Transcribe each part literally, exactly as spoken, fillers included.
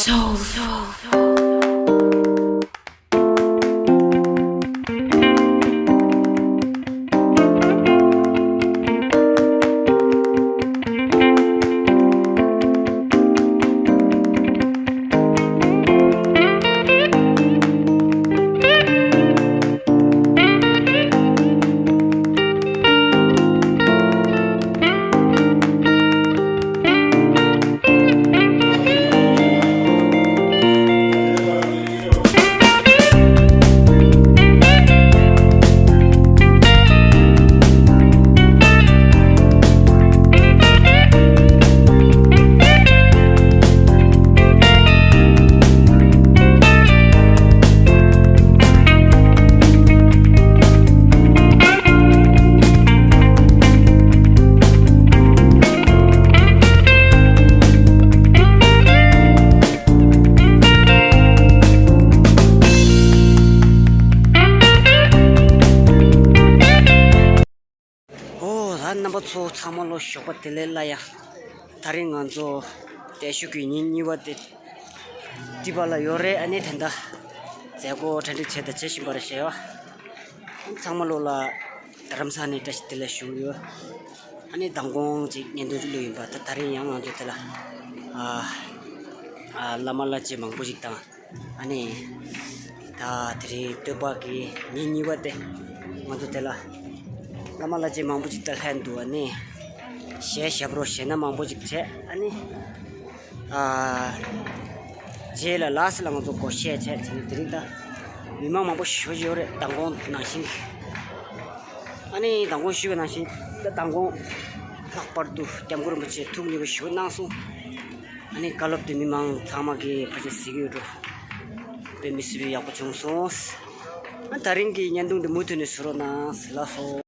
Soul. ཨོ། ད་རྣམ་པ་ཚོ་ཚང་མ་ལོ་ཞོགས་པ་བདེ་ལེགས་ལ་ཡ། ད་རིང་ང་ཚོ་བརྟན་བཞུགས་ཀྱི་ཉིན་གཉིས་པ་དེ་ཏི་པ་ལ་ཡོད་རེད། ཨ་ནི་དེ་འདྲ་མཛད་སྒོ་གྲ་སྒྲིག་བྱས་དང་བྱེད་བཞིན་པ་རེད་ཞེས་ཡོད། ཚང་མ་ལོ་ལ་རྡ་རམ་ས་ནས་བཀྲ་ཤིས་བདེ་ལེགས་ཞུ་གི་ཡོད། ཨ་ནི་མདང་དགོང་ཅིག་བརྙན་ཐུང་ཅིག་བླུགས་ཡིན་པ། ད་ད་རིང་ཡང་ང་ཚོ་དེ་ལ་ཨ་ཨ་བླ་མ་བླ་ཆེན་མང་པོ་ཞིག་དང་། ཨ་ནི་ད་དེ་རིང་སྟོད་པ་གི་ཉིན་གཉིས་པ་དེ་ང་ཚོ་དེ་ལ་བླ་མ་བླ་ཆེན་མང་པོ་ཞིག་དང་ལྷན་དུ། ཨ་ནི་གཞས་ཞབས་བྲོ་གཞས་སྣ་མང་པོ་ཞིག་བྱས། ཨ་ནི་ཨ་རྗེས་ལ་ལ་སི་ལ་ང་ཚོ་སྒོར་གཞས་བྱས་བྱས་ནས། དེ་རིང་ད་མི་མང་མང་པོ་ཞེ་པོ་ཅིག་ཡོད་རེད། མདང་དགོང་ནང་བཞིན། ཨ་ནི་མདང་དགོང་ཞུས་པ་ནང་བཞིན་ད་མདང་དགོང་ལྷག་པར་དུ་སྐྱབས་མགོན་རིན་པོ་ཆེ་ཐུགས་མཉེས་པོ་ཞེ་པོ་གནང་སོང་། ཨ་ནི་བཀའ་སློབ་དེ་མི་མང་ཚང་མ་གིས་ཕལ་ཆེར་གཟིགས་ཀྱི་ཡོད་འགྲོ། དཔེ་མི་སྲིད་པའི་ཡག་པོ་བྱུང་སོང་། ཨ་ད་རིང་གི་བརྙན་ཐུང་འདི་མུ་མཐུད་ནས་གཟིགས་རོགས་གནང་། ལགས་སོ།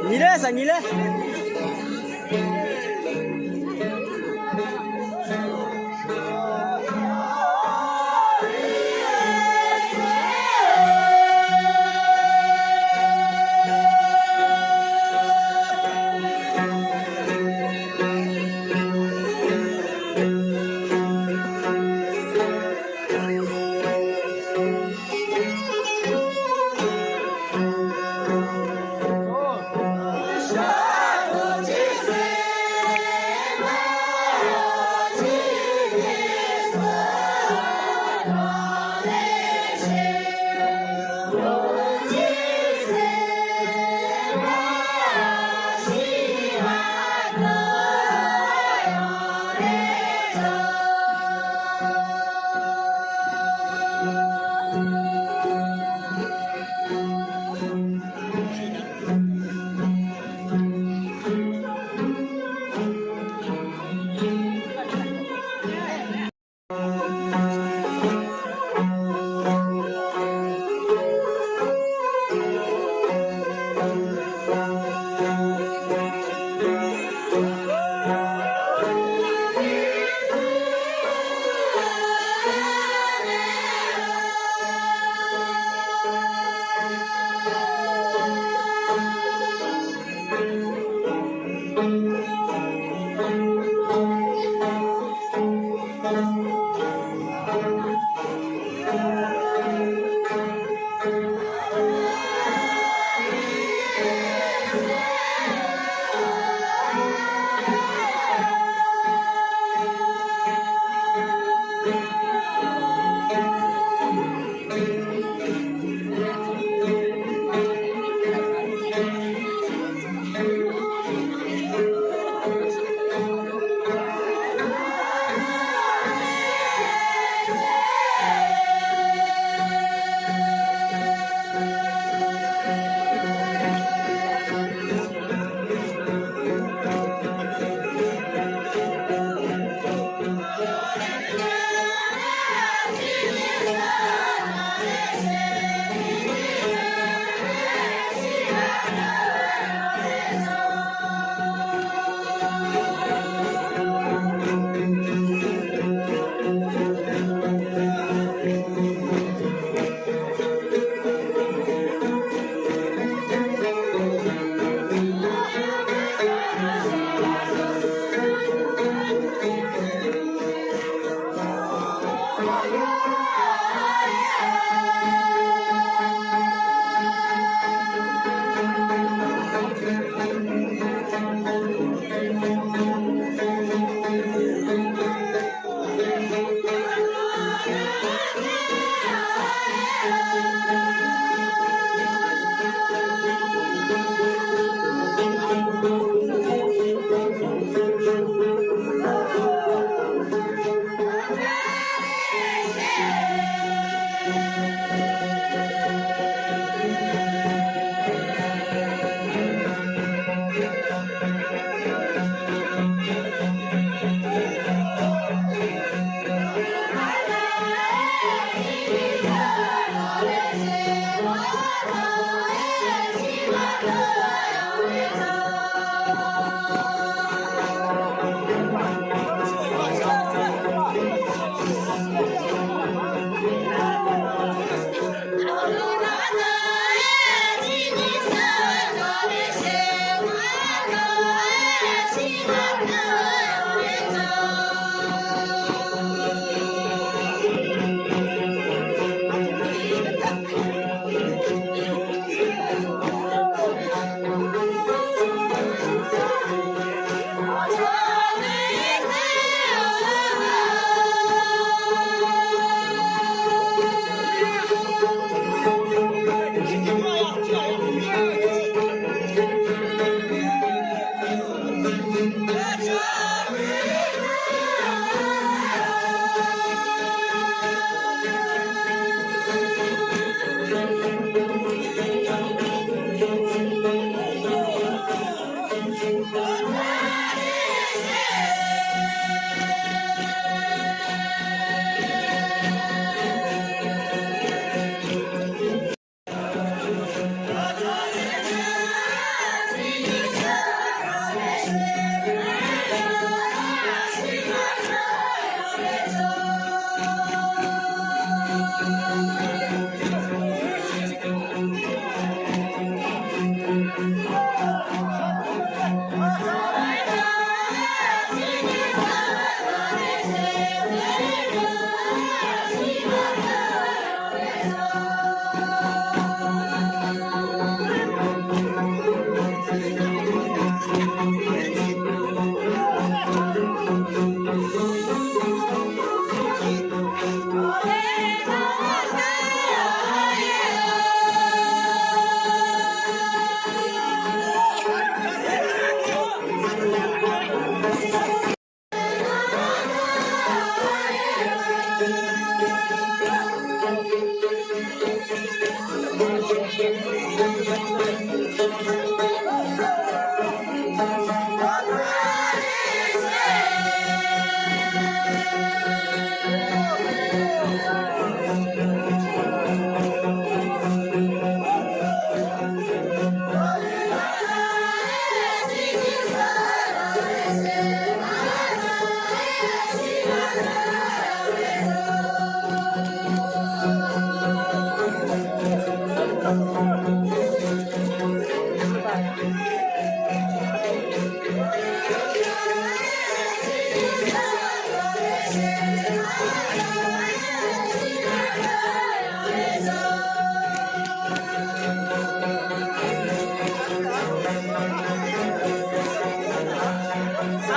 ཉིན་རེ་ས་ཉིན་རེ།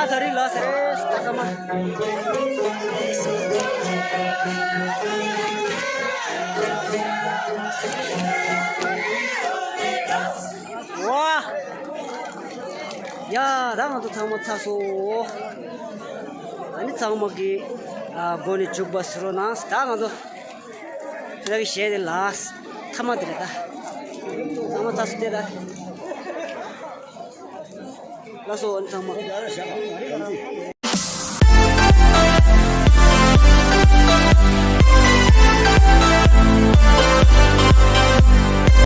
ཨ་ད་རི་ལ་སེ་རེ་སྟ་ཀ་མ། ཝ། ཡ་ད་ང་ཚོ་ཚང་མ་ཚར་སོང་། ཨ་ནི་ཚང་མ་གི་ཨ་སྒོ་ནས་འཇུག་པ་ཟེར་རོ་ན་ད་ང་ཚོ་དེ་གི་གཞས་དེ་ལ་ཐ་མ་དེ་རེད་ད། ཚང་མ་ཚར་སོང་དེ་ད། ལགས་སོ་ཨ་ནི་ཚང་མ།